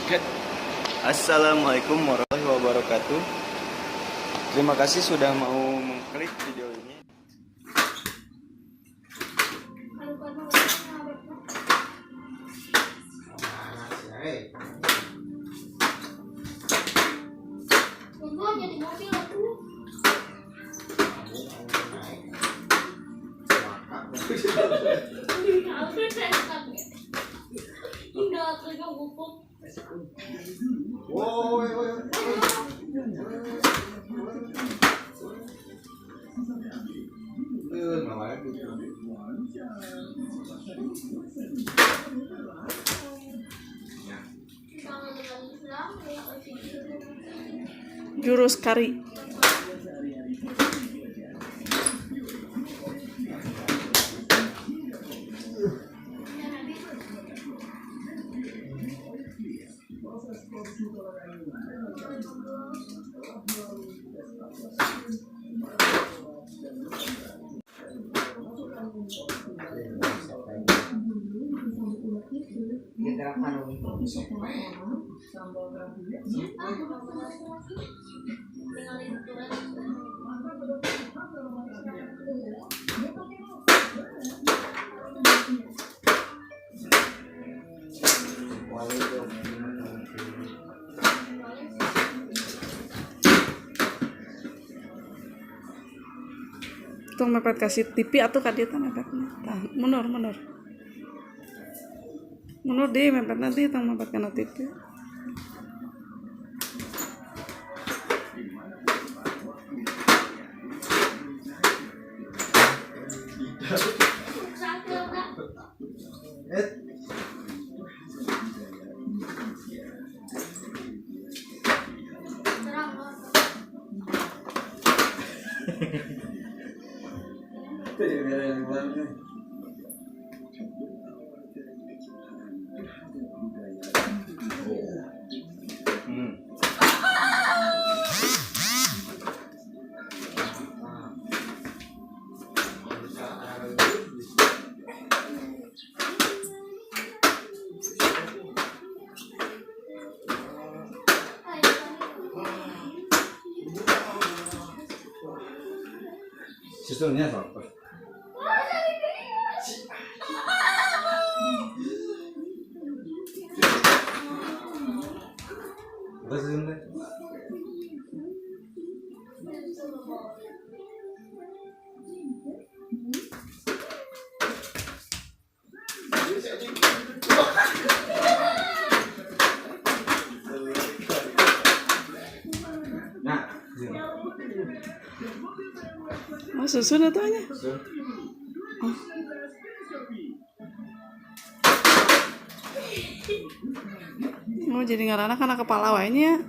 Assalamualaikum warahmatullahi wabarakatuh. Terima kasih sudah mau mengklik video ini. Jurus kari. Tong mepet kasih TV atau ka dieu tah mepetna. Tah, mundur mundur. Mundur di mepet nanti tong mepet kana TV. Susunnya apa? Apa susunnya? Nah, sini. Oh, susun atuh nya. Susun. Oh. Oh, jadi ngaranna kana kepala wae nya.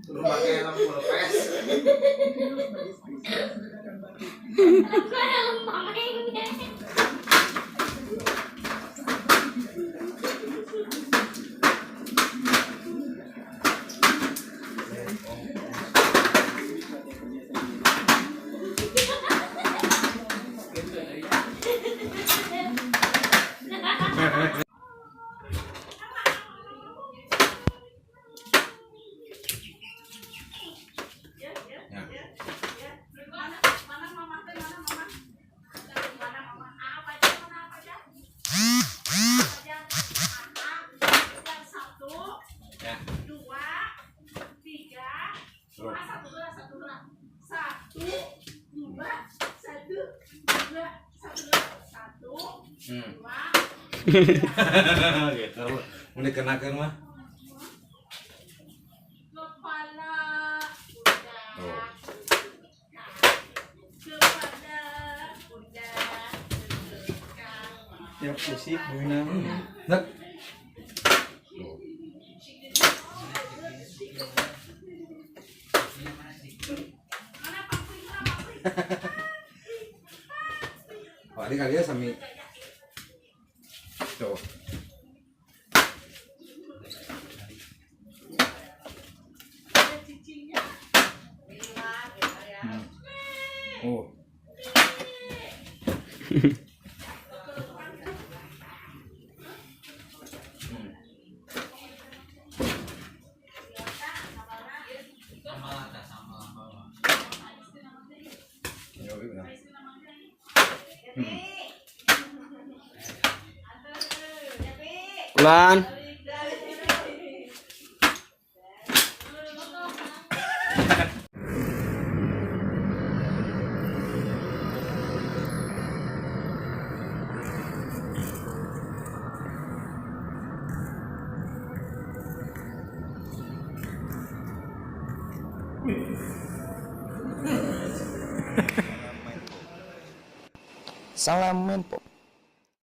Belum pakai helm pulpes. Ya. Gitu. Mau dikenakan mah. Oh. Tiap musik guna. Nah. Tuh, adik kali ya sami. Tuh. Oh. Ulan. Salam Menpo.